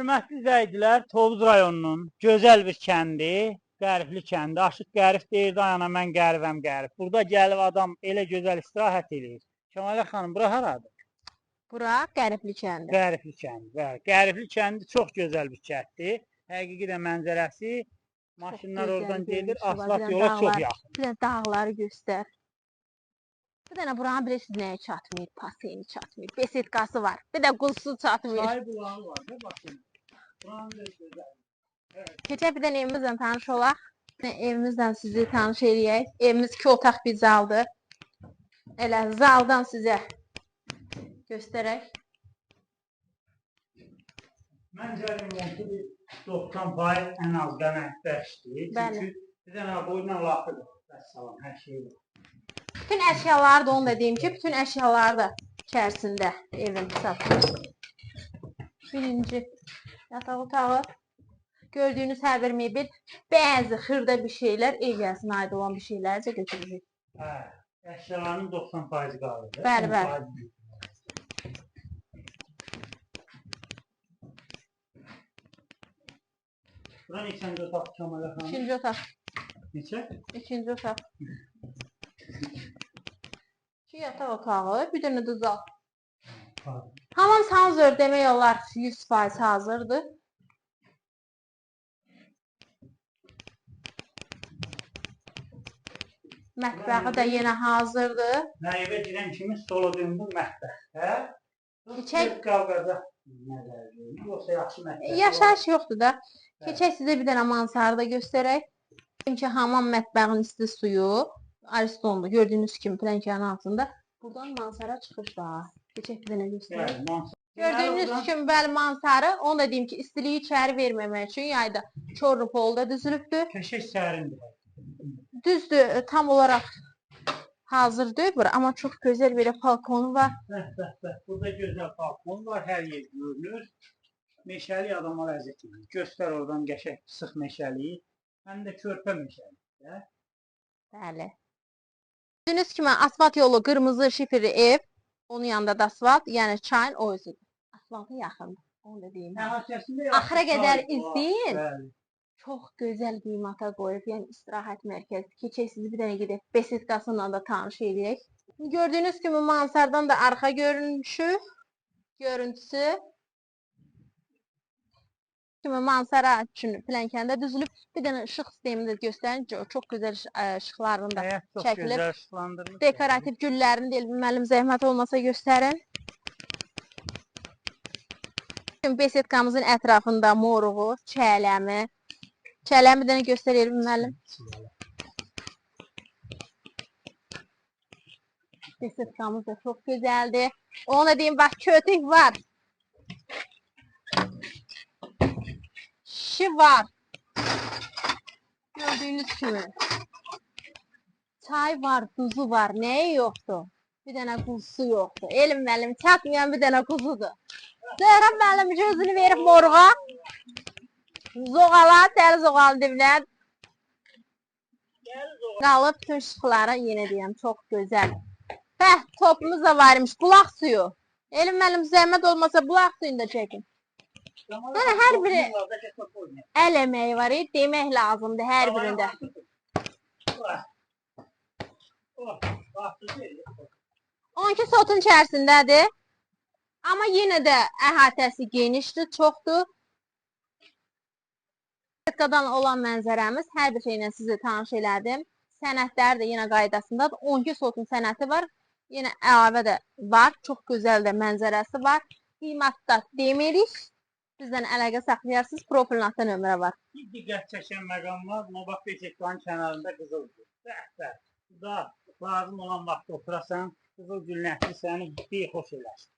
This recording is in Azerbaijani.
Hörmətli izləyicilər, Tovuz rayonunun gözəl bir kəndi, Qərifli kəndi. Aşıq Qərif deyirdi, ay ana mən qəribəm qərib. Burada gəlib adam elə gözəl istirahət eləyir. Kəmalə xanım, bura haradır? Bura Qərifli kəndi. Qərifli kəndi, bəli. Qərifli kəndi çox gözəl bir kənddir. Həqiqi də mənzərəsi, maşınlar oradan gedir, asfalt yola çox yaxın. Bir dənə dağları göstər. Bir dənə buranın bilirsiniz nəyə çatmır? Paseyni çatmır, besetkası var. Bir də qulsu çatmır. Çay bulağı var da baxın. Buranın da gözəl. Evet. Keçək bir dənə evimizlə tanış olaq. Evimizlə sizi tanış eləyək. Evimiz 2 otaq bir zaldır. Elə zaldan sizə göstərək. Məncə remontu bir 90% ən az qənaətbəxşdir. Bəli. Çünki bir dənə boyundan lafıdır. Vəssalam, hər şey var. Bütün əşyaları da onu da deyim ki, bütün əşyaları da içərisində evin satılır. Birinci yataq otağı. Gördüyünüz hər bir mebel, bəzi xırda bir şeylər, ev yəsində aid olan bir şeyləri də götürürük. Hə, əşyaların 90% qalır. Bəli, bəli. Bura neçənci otaq Kəmalə xanım? İkinci otaq. Neçə? İkinci otaq. İki yataq otağı, bir dənə də zal. Hamam hazır demək olar 100% hazırdır. Mətbəxi də yenə hazırdır. Evə girən kimi sola döndü mətbəx. Hə? Keçək. Qavqaza nəzər verin. Yoxsa yaxşı mətbəx. Yaşayış yoxdur da. Keçək sizə bir dənə mansarı da göstərək. Çünki hamam mətbəxin isti suyu Aristondur. Gördüyünüz kimi plənkənin altında. Buradan mansara çıxış var. Keçək bir dənə göstərək. Gördüyünüz kimi bəli mansarı. Onu da deyim ki, istiliyi içəri verməmək üçün yayda çorlu polda düzülübdür. Qəşəng sərindir. Düzdür, tam olaraq hazır deyil bura, amma çox gözəl belə balkonu var. Bəh, bəh, bəh. Burada gözəl balkon var, hər yer görünür. Meşəlik adama ləzzət edir. Göstər oradan qəşəng sıx meşəliyi. Həm də körpə meşəlik. Bəli. Gördüyünüz kimi asfalt yolu, qırmızı şifrli ev. Onun yanında da asfalt, yəni çayın o özüdür. Asfalta yaxındır, onu da deyim. Axıra qədər izləyin. Çox gözəl qiymata qoyub, yəni istirahət mərkəzi. Keçək sizi bir dənə gedək, besetkasıyla da tanış eləyək. Gördüyünüz kimi mansardan da arxa görünüşü, görüntüsü. Kimi mansara üçün plənkəndə düzülüb. Bir dənə işıq sistemini də göstərin. Çox gözəl işıqlarını da çəkilib. Dekorativ güllərini də Elvin müəllim zəhmət olmasa göstərin. Besetkamızın ətrafında moruğu, çələmi. Çələmi bir dənə göstər Elvin müəllim. Besetkamız da çox gözəldir. Onu da deyim, bax, kötük var. Şişi var. Gördüyünüz kimi. Çay var, duzu var. Nəyi yoxdur? Bir dənə quzusu yoxdur. Elm müəllim çatmayan bir dənə quzudur. Zöhrə müəllim gözünü verib moruğa. Zoğala, dəli zoğalı dibinə. Qalıb bütün işıqları yenə deyəm, çox gözəl. Bəh, topumuz da var imiş, bulaq suyu. Elm müəllim zəhmət olmasa bulaq suyunu da çəkin. Yəni hər biri əl əməyi var, demək lazımdır hər birində. 12 sotun içərisindədir. Amma yenə də əhatəsi genişdir, çoxdur. Setkadan olan mənzərəmiz, hər bir şeylə sizi tanış elədim. Sənədləri də yenə qaydasındadır. 12 sotun sənəti var. Yenə əlavə də var. Çox gözəl də mənzərəsi var. Qiymət də demirik. Bizdən əlaqə saxlayarsınız. Profilin altında nömrə var. Bir diqqət çəkən məqam var. Nobaq besetkanın kənarında qızıl gül. Bəh, bəh. Burada lazım olan vaxtda oturasan, qızıl gülün ətri səni bexoş eləsin.